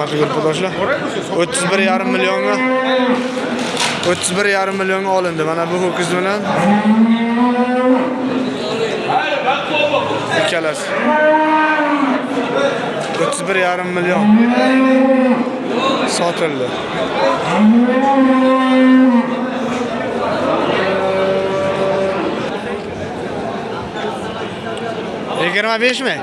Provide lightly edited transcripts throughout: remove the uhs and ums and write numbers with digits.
Hurmatli yurtdoshlar, 31,5 millionga, 31,5 millionga olindi. Mana bu ho'kiz bilan ikkalasi. 31,5 million sotildi. 25 mi?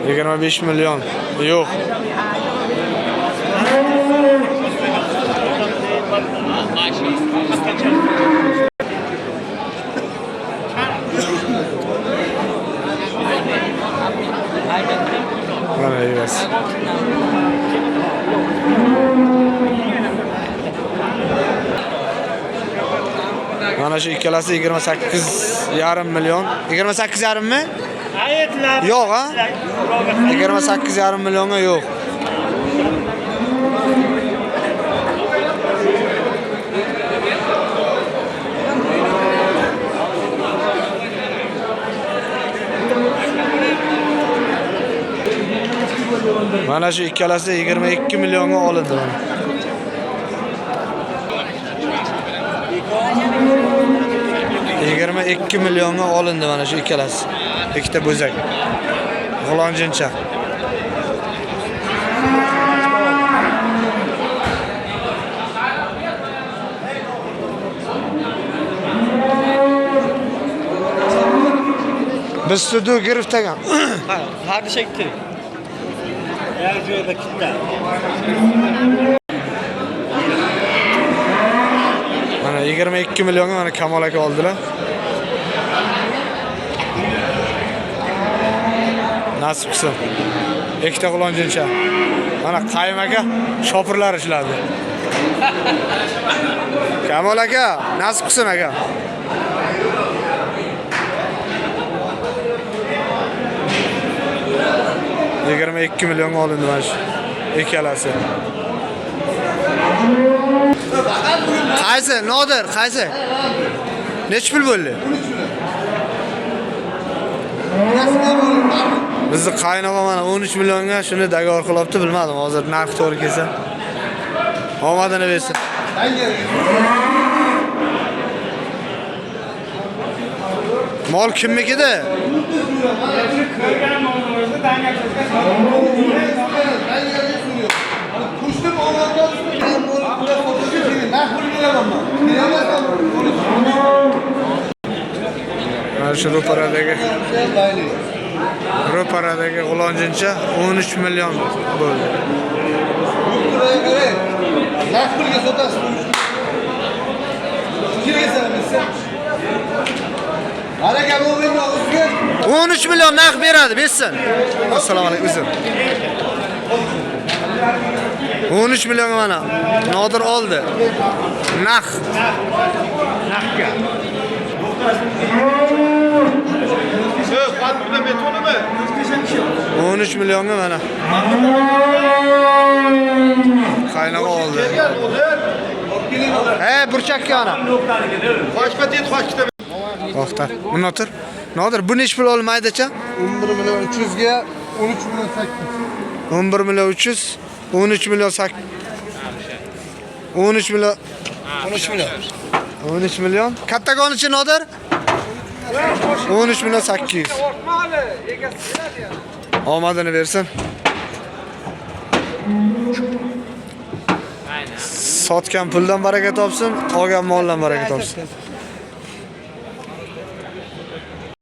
25 million. Yo'q. Mana egasi. Mana shu ikkalasi 28,5 million. 28,5 mi? Yo'q, ha? 28,5 millionga yo'q. Mana shu ikkalasi 22 millionga olindi mana. 22 millionga olindi mana shu ikkalasi. Ikkita bo'zak. G'ulonjincha. Biz суду giriftagan. Hardishakti. Yer joyda kitta. Mana 22 millionga mana Kamol aka oldilar. Nasib qilsin. Ikkita g'ulonjincha. Mana Qayim aka shopirlar ishladi. Kamol aka, nasib qilsin aka. 22 millionga olindi mana shu ikkalasi. Qaysi? Nodir, qaysi? Nechi pul bo'ldi? Bizni qaynog'a mana 13 millionga shuni договор qilyapti, bilmadim hozir narx to'g'ri kelsa. Omadini bersin. Mol kimnikida? Ko'shdim omaddan narx pul beraman man. Beramasam. Mana shu ro'paradagi g'ulonjincha 13 million bo'ldi. Narx pulga sotasiz. Kirgasan. Baraka bo'lmaydi o'zga. 13 million narx beradi, bersin. Assalomu alaykum, uzr. 13 millionga mana Nodir oldi. Narx. Narxga. Burada betonimi? 13 millionga mana. Qaynog'a oldi. He, burchakka mana. Qochma deydi, qochkita. To'xta. Buni o'tir. Nodir, bu nechi pul oldi maydacha? 11 million 300 ga 13 million 800. 11 million 300, 13 million 8, 13 million, 13 million. 13 million. Kattagonichi, Nodir? 13 million 800. Omadini bersin. Sotgan puldan baraka topsin, olgan moldan baraka topsin.